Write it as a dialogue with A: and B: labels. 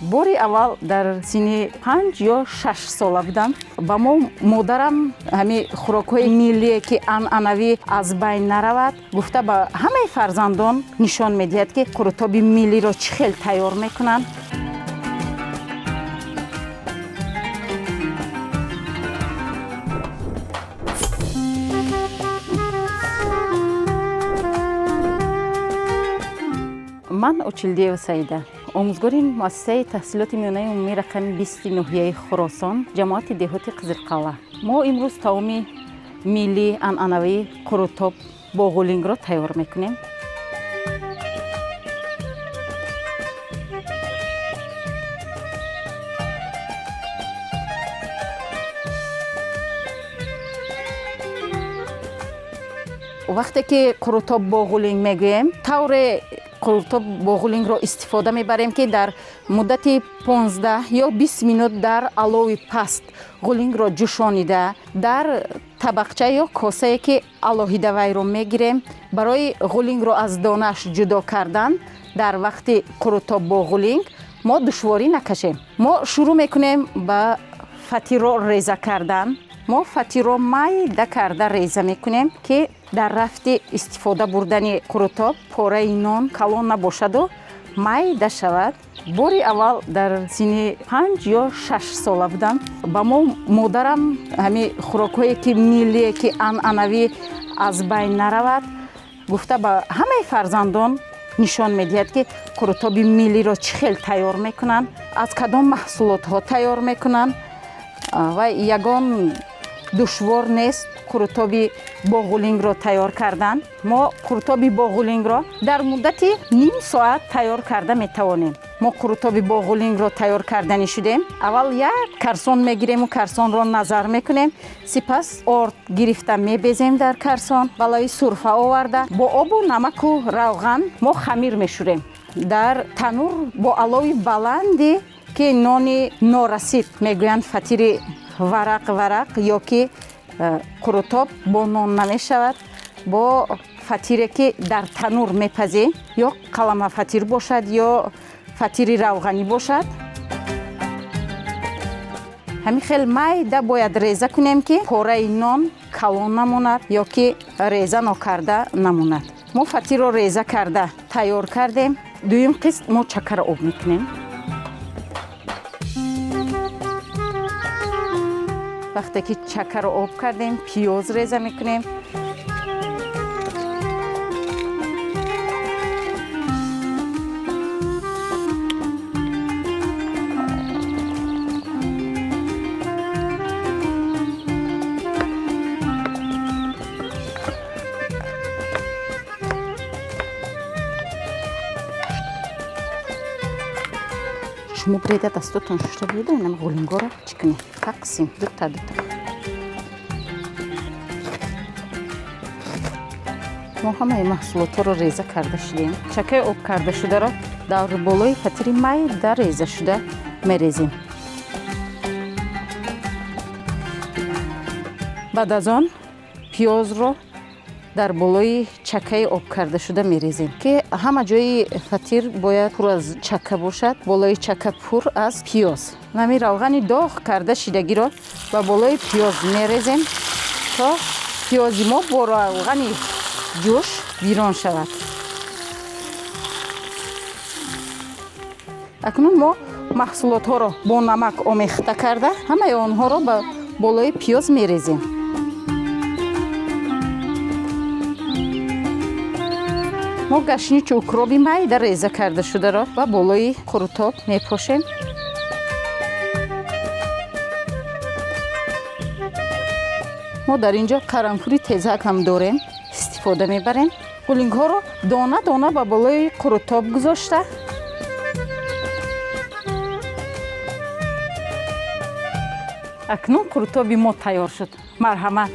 A: Бори аввал дар синни 5 ё 6 сола будам. Ба мо модарам ҳамин хӯрокҳои миллие, ки анъанавӣ аз байн наравад, гуфта, ба ҳамаи фарзандон нишон медиҳад, ки қурутоби миллиро чӣ хел тайёр мекунанд. Ман Очилдиева Саида, омӯзгори муассисаи таҳсилоти миёнаи умумӣ рақами 20-и ноҳияи Хуросон, ҷамоати деҳоти Қизилқалъа. Мо имрӯз таоми миллии анъанавии қурутоб бо ғулингро тайёр мекунем. Вақте ки қурутоб бо ғулинг мегӯем, тавре қурутоб бо ғулингро истифода мебарем, ки дар муддати 15 ё 20 минут дар алови паст ғулингро ҷӯшонида, дар табақча ё косае, ки алоҳида вайро мегирем, барои ғулингро аз донааш ҷудо кардан дар вақти қурутоб бо ғулинг мо душворӣ накашем. Мо шурӯъ мекунем ба фатирро реза кардан. Мо фатирро майда карда реза мекунем, ки дар рафти истифода бурдани қурутоб пораи нон калон набошаду майда шавад. Бори аввал дар синни 5 ё 6 сола будам. Ба мо модарам ҳамин хӯрокҳое ки миллие, ки анъанавӣ аз байн наравад, гуфта, ба ҳамаи фарзандон нишон медиҳад, ки қурутоби миллиро чӣ хел тайёр мекунанд, аз кадом маҳсулотҳо тайёр мекунанд ва ягон душвор нест қурутоби бо ғулингро тайёр кардан. Мо қурутоби бо ғулингро дар муддати ним соат тайёр карда метавонем. Мо қурутоби бо ғулингро тайёр карданӣ шудем. Аввал як карсон мегирему карсонро назар мекунем. Сипас орд гирифта мебезем дар карсон, балави сурфа оварда, бо обу намаку равған мо хамир мешӯрем дар танур бо алови баланди, ки нони норасид мегӯянд, фатири варақ варақ ё ки қурутоб бо нон намешавад, бо фатире, ки дар танур мепазӣ, ё қалама фатир бошад, ё фатири равғанӣ бошад. Ҳамин хел майда бояд реза кунем, ки пораи нон калон намонад ё ки реза нокарда намонад. Мо фатирро реза карда тайёр кардем. Дуюм қист мо чакаро об мекунем. Вақте ки чакаро об кардем, пиёз реза мекунем. Шумо биреда дастотон шушта биёда, инам ғулингоро чӣ кунем, тақсим дута дута. Мо ҳамаи маҳсулотҳоро реза карда шудем. Чакаи об карда шударо дар болои фатири майда реза шуда мерезем. Баъд аз он пиёзро дар болои чакаи об карда шуда мерезем, ки ҳама ҷои фатир бояд пур аз чака бошад, болои чака пур аз пиёз. Ҳамин равғани доғ карда шидагиро ба болои пиёз мерезем, то пиёзи мо бо равғани ҷӯш вирон шавад. Акнун мо маҳсулотҳоро бо намак омехта карда, ҳамаи онҳоро ба болои пиёз мерезем. Мо гашничу укроби майда реза карда шударо ба болои қурутоб мепошем. Мо дар ин ҷо қаранфури тезак ҳам дорем, истифода мебарем. Ғулингҳоро дона дона ба болои қурутоб гузошта, акнун қурутоби мо тайёр шуд. Марҳамат.